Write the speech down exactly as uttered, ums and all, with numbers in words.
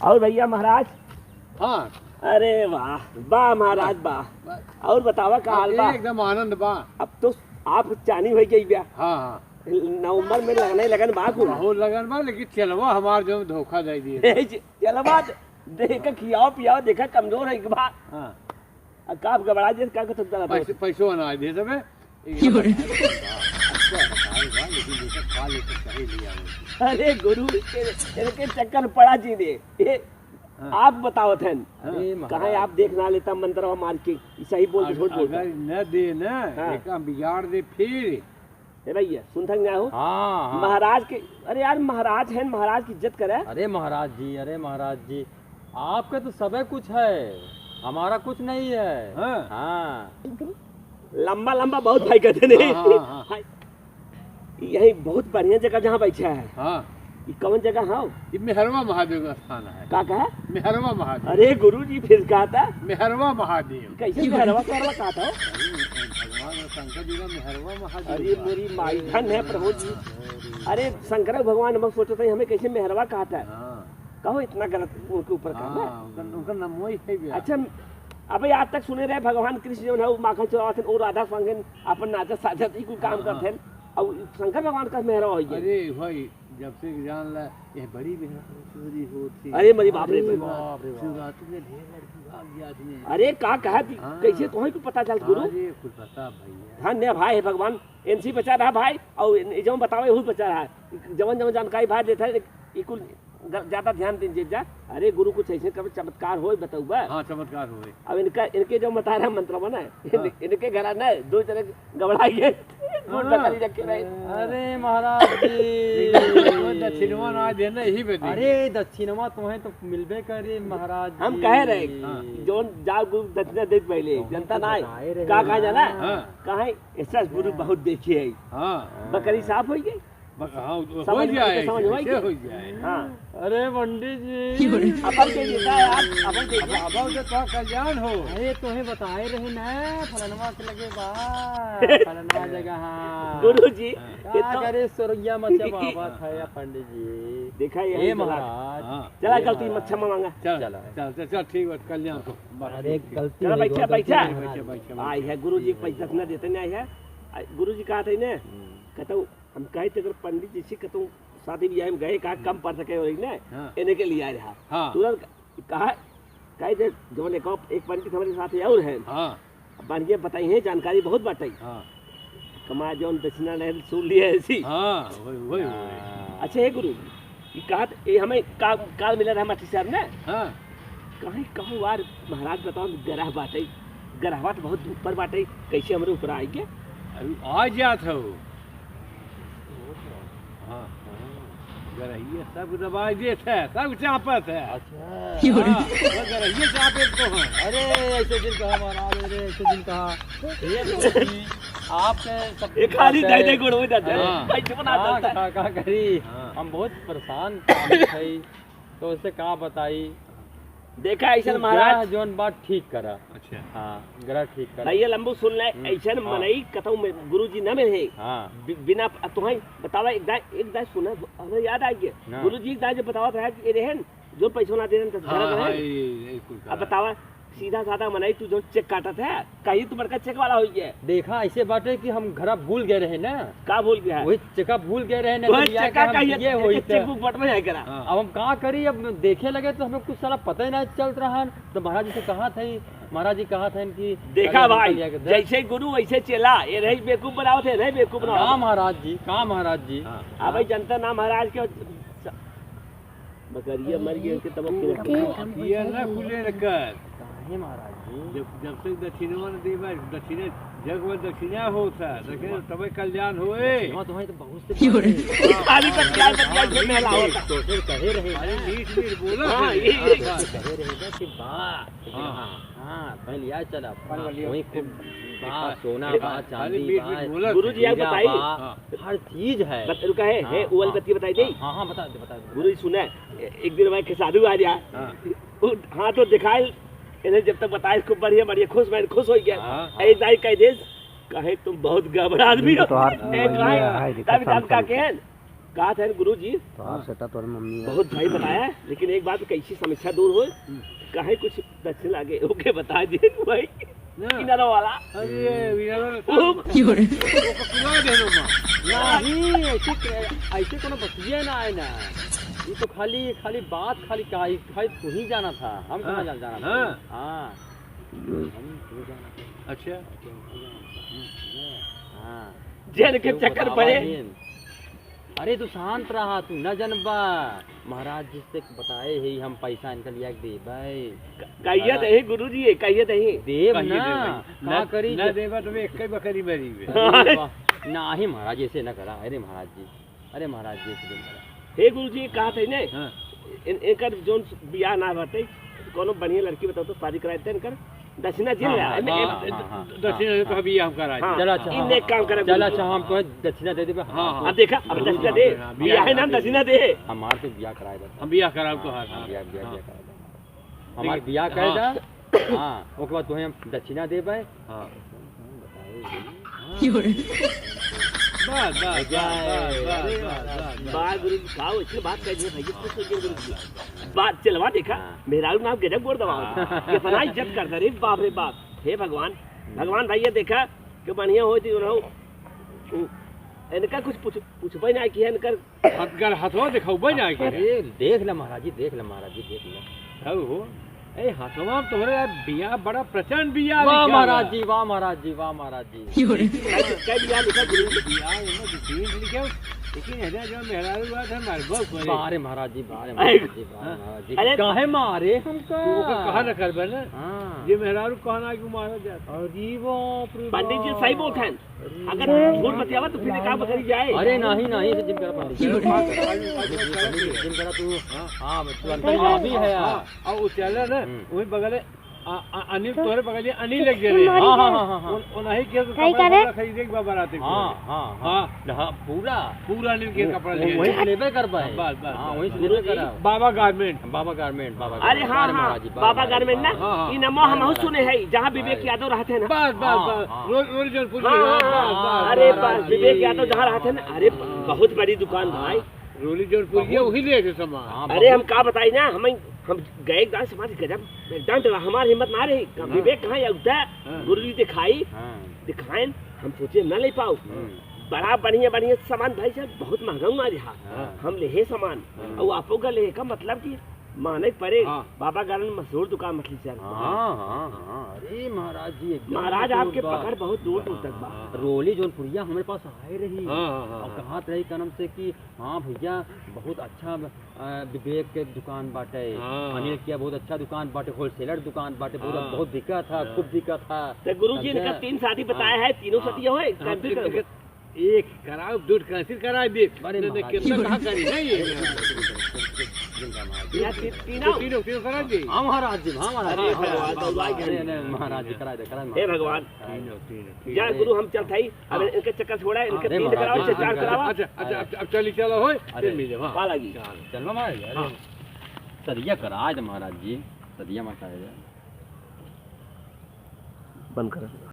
और भैया महाराज? हाँ। अरे वाह, वाह महाराज, वाह। वाह। और बतावा, का हाल बा? एकदम आनंद बा। अब तो आप चानी होइ गई बा। हाँ, हाँ। नवंबर में लगने लगन बा कुल। बहुत लगन बा, लेकिन चेलवा हमार जो धोखा दे दिए। चेलवा देखा, खियाओ पियाओ, देखा कमजोर है बा। हाँ। अब का आप गबड़ा जे, का करत बा? पैसे, पैसो अनाज दे देबे। एक क्यों रे? अच्छा, अच्छा, लेकिन बेटा खा ले तो सही लिया हो। अरे गुरु, इनके चक्कर पड़ा जी दे। ये हाँ। आप बतावत हन। अरे कहाँ महाराज। आप देख ना लेता मंत्रवा मार के, ई सही बोल के अग-, झूठ बोलता। अगर न दे ना, हाँ। एक काम बिगाड़ दे फिर। ए भैया, सुनत हन ना हो? हाँ, हाँ। महाराज के, अरे यार, महाराज हैं, महाराज की इज्जत करे। अरे महाराज जी, अरे महाराज जी, आपके तो सबे कुछ है, हमारा कुछ नहीं है। हाँ। हाँ। लंबा लंबा बहुत भाई कहते नहीं। हाँ, हाँ, हाँ। हाय। यही बहुत बढ़िया जगह जहाँ बैठा है। हाँ। ई कौन जगह है? ई मेहरवा महादेव का स्थान है। का कहा? मेहरवा महादेव। अरे गुरु जी, फिर कहा था? मेहरवा महादेव। कैसे मेहरवा, मेहरवा कहा था? अरे, भगवान शंकर जी का मेहरवा महादेव अरे का। मोरी माई, धन है प्रभु जी। हाँ, हाँ। अरे शंकर भगवान, हम सोचते हैं, हमें कैसे मेहरवा कहा था? हाँ। कहो, इतना गलत उनके ऊपर कहा हाँ, है? उनका, उनका नाम वही है भैया। अच्छा, अबे आज तक सुने रहे भगवान कृष्ण जौन है, वो माखन चोरावत हैं, वो राधा संगे अपन नाचत साजत ही कुल काम हाँ, करते हैं। हाँ। अब शंकर भगवान का मेहरवा हो गया। अरे भाई, जब से जान ला, ये बड़ी मेहरवा चोरी होती। अरे मेरी बाप रे अरे बाप। बाप रे बाप। शिवरात्रि में ढेर लड़की भाग गया आदमी। अरे का कहा थी, हाँ। कैसे तोहे को पता चल गुरु? अरे कुल पता भैया। धन्य भाई है भगवान, इनसे बचा रहा भाई, और इन-, जो बतावे वही बचा रहा। जवन जवन जानकारी भाई देता है, ये कुल ग-, ज्यादा ध्यान दीजिए जा। अरे गुरु, कुछ ऐसे कभी चमत्कार होए, बतउबा। हाँ, चमत्कार होए। अब इनका, इनके जो मतारा मंत्र बना है, हाँ। इनके घर ना दो जने गबड़ा गए, गुड़ हाँ। बकरी रखे रहे। अरे महाराज जी। लेकिन वो दक्षिणवा ना देना, यही पे दे। अरे दक्षिणवा तुम्हें तो मिलबे करे महाराज हम जी। कहे रहे, हाँ। जौन जाओ गुरु दक्षिणा देत पहले, तुम्हें जनता तो ना आए। बताए रहे का कहा ना। जाना? हाँ। कहा ऐसा गुरु हाँ। बहुत देखे है। हाँ। बकरी साफ हो गई। बस, हाँ, वो समझ हो में, जाए, समझ में ऐसे कि हो जाए। हाँ। अरे पंडित जी। क्यों रे? अपन के देता है यार, अपन के अब, देता है। अब तो तोहर कल्याण हो। अरे तोहे बताए रहे ना, फलनवा के लगे बा, फलनवा जगह, हाँ। गुरु जी, हाँ। ये का तो करे, सोरैया मचा बाबा था या पंडित जी। देखा ये हे चला। महाराज। हाँ। चला, गलती मत क्षमा मांगा। चल, चला। चल, चल, चल, ठीक बात, कल्याण को। अरे गलती चला, हो गई, बैठा, गलती बैठा। हो गई। बैठा, बैठा, बैठा। आई है गुरु जी, पैसा दक्षिणा देते नहीं है। आ, गुरु जी कहा थे ना, हम्म। कहता हूँ, हम कहे थे, अगर पंडित जी से कतहूँ शादी ब्याह में गए, कहा कम पड़ सके और ने, हाँ। इन्हें के लिए आए रहा। हाँ। तुरंत कहा, कहे थे, जौन एक, एक पंडित हमारे साथ और हैं। हाँ। बढ़िया बताई है, जानकारी बहुत बाटे। हाँ। कमा जौन दक्षिणा नहीं सुन लिया ऐसी। हाँ, वही, वही, वही। अच्छा, हे गुरु, ये कहा थे, ये हमें का-, काल मिला रहा माटी साहब ने। हाँ। कहीं कहूँ यार महाराज बताओ, गरह बाटे, गरहवा तो बहुत ऊपर बाटे, कैसे हमरे ऊपर आई के? अभी आ जात हो। हाँ। गरहिया सब दबाई देत है, सब चापत है। अच्छा। क्यों रे? हाँ, वो गरहिया चापत तो है। अरे, ऐसे दिन कहा महाराज, अरे, ऐसे दिन कहा। ये तो कि आपके सब एक हाली बात है। दे दे गोड़ में जाते हैं। हाँ। भाई, चुप ना हाँ, चलता है। का, का करी? हाँ। हम बहुत परेशान काम है, तो इसे का बताई? देखा, ऐसन तू महाराज। ग्रह जौन बा ठीक करा। अच्छा। हाँ, ग्रह ठीक करा। भैया लंबू सुन ले, हम्म, ऐसन हाँ। मनई कतौ में गुरुजी न मिले। हाँ। बि-, बिना प-, तुहई बतावा, एक दाई, एक दाई सुना, हमें याद आ गया। हाँ। गुरुजी एक दाई जो बतावत रहा कि ए रहन, जो पैसो ना दे रहन, तो हाँ, घर हाँ, रहन। ये, ये कुल अब कहा। बतावा, सीधा साधा मनई तू जो चेक काटत है, कहीं तू बड़का चेक वाला हो गया। देखा, ऐसे बाटे कि हम घरा भूल गए रहे ना। का भूल गया है? वही चेका भूल गए रहे ना, वही तो लिया चेका के हम कहिए, ये होई एक तो। चेकबुक बटवे है करा। हाँ। अब हम का करी, अब देखे लगे तो हमें कुछ साला पता ही ना चलत रहा। तो महाराज जी से कहा था, महाराज जी कहा था कि देखा अरे भाई, निकल गया के दे। जैसे गुरु वैसे चेला, ये रही बेवकूफ बनावत है, रही बेवकूफ बनावत का है। महाराज जी, का महाराज जी? हाँ। अब भाई जनता ना महाराज के बकरिया मर गया, इनके तब तू, अकेले तू अकेले ना कुले न कर। काहे महाराज जी? जब, जब तक दक्षिणवा न देबा, दक्षिणा, जग में दक्षिणा होत है, दक्षिणा तबे कल्याण होए। दक्षिणवा तो है तो बहुत से क्यों रे? बात है। खाली बतिया, बतिया से मेला होता। तो फिर कहे रहे अरे ना। मीठ मीठ बोला हाँ, फिर। यही, हाँ, यही। बस। कहे रहे ना कि बा, हाँ। हाँ, हाँ, पहले आ चला। हाँ। वही खूब बा, सोना बा, अरे चांदी मीठ बा, मीठ बोला हीरा बा, हाँ। हर चीज है। बत-, रुका है, हाँ, है, वो वाली हाँ, बतिया बताई हाँ, दे। हाँ, हाँ, बता दे, बता दे, बता दे। गुरु जी सुना है, ए-, एक दिन मैं खेसारी आ रहा। हाँ। वो, हाँ, तो दिखाए, इन्हें जब तक बताए, खूब बढ़िया, बढ़िया, खुश, मैं खुश हो गया। हाँ, हाँ। एक दाई कह दे, कहे, "तुम बहुत गड़बड़ आदमी हो।" तो हार ए, ये कहे, है, तब देखो, हम का शाम के हैं? कहा था गुरु जी? तोहार हाँ। सेटा तोर मम्मी है। बहुत भाई बताया, लेकिन एक बात, कैसी समस्या दूर हो, हम्म। कहीं कुछ दक्षिण लागे, ओके बता दिए भाई। ना। किनारा वाला। अरे, किनारा वाला। ओ। ओके सुना दे दो माँ। नहीं, ऐसे, ऐसे कोनो बतिया ना है ना। ये तो खाली, खाली बात, खाली कहा, खाली तू ही जाना था, हम कहाँ हाँ। जान-, जाना था? हाँ। हाँ। हम तू जाना था। अच्छा। हाँ। जेल के चक्कर पड़े। अरे तू शांत रहा, तू न जनबा। महाराज जी से बताए ही हम पैसा इनका लिया के देबै। क-, कहिए दही गुरु जी, कहिए दही। देब कहिए ना, देबै। का न, करी न जे देबा तो मैं एक ही बकरी मरी बे। अरे वाह। नाही महाराज, ऐसे न करा। अरे महाराज जी, अरे महाराज जी, ऐसे न करा। हे गुरु जी, कहा थे ने? हाँ। इन, इनकर जोन बियाह ना बाटे, कोनो बढ़िया लड़की बताओ तो शादी कराए थे इनकर। दक्षिणा जी हाँ, ले, हाँ, इनमें हाँ, एक हाँ, हाँ, दक्षिणा हाँ, तो हाँ। अभी हम करा हाँ, चला, अच्छा, इन हाँ, एक काम करे, चला, गुरु। अच्छा, हम तो दक्षिणा दे देबे। हाँ, हाँ। अब देखा, अब हाँ, दक्षिणा दे, हाँ, बियाह है ना, बियाह दक्षिणा दे। हमार तो बियाह कराए बता। हम बियाह कराब तो हाँ, हर, हाँ, हाँ। बियाह, बियाह, हाँ। बियाह कराए बता। हमार बियाह कर हाँ। दा। हाँ, ओके बाद तुम्हें हम दक्षिणा देबे। हाँ। बस, बस, बस, बस, बस, बस, बस। बा गुरु जी, का वैसे बात कर दिए भैया, खुश हो गए गुरु जी। बात चलवा देखा, हाँ। मेहरारू नाम गजब गोड़ दबाओ। हाँ। कितना इज्जत करता रे, बाप रे बाप। हे भगवान, भगवान भाई ये देखा कि बढ़िया होती रहो। इनका कुछ पूछ, पूछबे ना किया इनकर। हथगर हथवा दिखउबे ना किया। अरे, देख ले महाराज जी, देख ले महाराज जी, देख ले। हउ हो। ए, हथवा में तोहरे यार बिया, बड़ा प्रचंड बिया वाह लिखा महाराज बा। जी, वाह महाराज जी, वाह महाराज जी। कै, कै बिया लिखा गुरु जी? बिया एमे दू तीन लिखे, लेकिन एने जो मेहरारू बात है, मारबो करे। बारे महाराज जी, बारे अरे, महाराज जी, बारे हाँ। महाराज जी। अरे, काहे मारे हमका? तू ओकर कहा न करबे ना। हाँ। जे मेहरारू कहना है कि मारा जाता। अरे बाप रे पंडित जी बाप। सही बोलत हैं। अगर झूठ बतियावा तो फिर का बकरी जाए? अरे नहीं, नहीं, से जिन करा पंडित जी। जिन करा तू, हाँ, तू अंतर्यामी है यार। हाँ, और वो चला ना, हम्म। वही बगले, आ, आ, अनिल तोहरे बगले अनिल लग गए। हाँ, हाँ, हाँ, हाँ, हाँ। उन-, उन्हीं के तो कपड़ा खरीदे के बा बारात के। हाँ, हाँ, हाँ। हाँ, पूरा। पूरा अनिल के वो, कपड़ा वो, ले वही से लेबे करबा है। बस, बस, हाँ, बस, वही से बस। लेबे करबा। बाबा गारमेंट। बाबा गारमेंट, बाबा अरे गारमेंट। हाँ, बारे हाँ, महाराज जी, बारे बाबा महाराज जी, गारमेंट ना, बारे महाराज जी। ई नमो हमहू सुने है, जहाँ विवेक यादव रहते हैं ना। बस, बस, हाँ, बस। हाँ। रोज, रोज जौनपुर हाँ, में। हाँ, हाँ, अरे हाँ, बस, हाँ, विवेक यादव जहाँ रहते हैं ना, अरे हाँ। बहुत बड़ी दुकान हाँ। भाई। रोली जौनपुर ये बहुत। वही ले थे सामान। हाँ, अरे हम बहुत। का बताई ना, हम, हम गए एक दान समाज गजब, एकदम तो हमार हिम्मत ना रही। हाँ। विवेक कहाँ है उठा, हाँ। गुरु जी दिखाई, हाँ। दिखाएन, हम सोचे ना ले पाओ। हम्म। बड़ा बढ़िया, बढ़िया सामान भाई साहब, बहुत महंगा हुआ रहा। हाँ। हम लेहे सामान, हाँ। और आपो का लेहे का मतलब कि माने परे, हाँ। बाबा गारमेंट मशहूर दुकान मछली शहर। हाँ, हाँ, हाँ। अरे महाराज जी, एकदम महाराज मशहूर आपके बा। पकड़ बहुत दूर दूर तक बा। हाँ, हाँ। रोली जौनपुरिया हमरे पास आए रही। हाँ, हाँ, हाँ, और हाँ। कहत रही कनम से कि हाँ भैया, बहुत अच्छा, अ, विवेक के दुकान बाटे, हाँ। अनिल किया बहुत अच्छा दुकान बाटे, होलसेलर दुकान बाटे, बहुत, हाँ। बहुत बिका था, हाँ। खूब बिका था। तो गुरु जी, समझे? इनका तीन शादी बताया हाँ। है, तीनों हाँ। सतिया होए, हाँ, cancel कर दो। एक कराओ, दो cancel करा दे। अरे न, न, महाराज। कितना कहाँ करी है ये? जिनका महाराज। यहाँ ती-, तीनों? तीनों, तीनों करा दे। हाँ, महाराज जी, हाँ, महाराज जी। अरे, हाँ, भगवान, हाँ, भगवान। अरे, नहीं, महाराज जी, करा दे, करा दे, महाराज। हे भगवान। तीनों, तीनों, तीनों। जय गुरु, हम चलत हई। अब हाँ। इनके चक्कर छोड़ा, इनके अरे, तीन महाराज कराओ, जी, चार हाँ, कराओ। अच्छा, अच्छा, अब, अब चली चलो, होय, अरे। फिर मिले, हाँ। पा लगी। चलो। चलो, महाराज, अरे। हाँ। सदिया करा दे, महाराज जी, सदिया मत करा दे। बंद कर।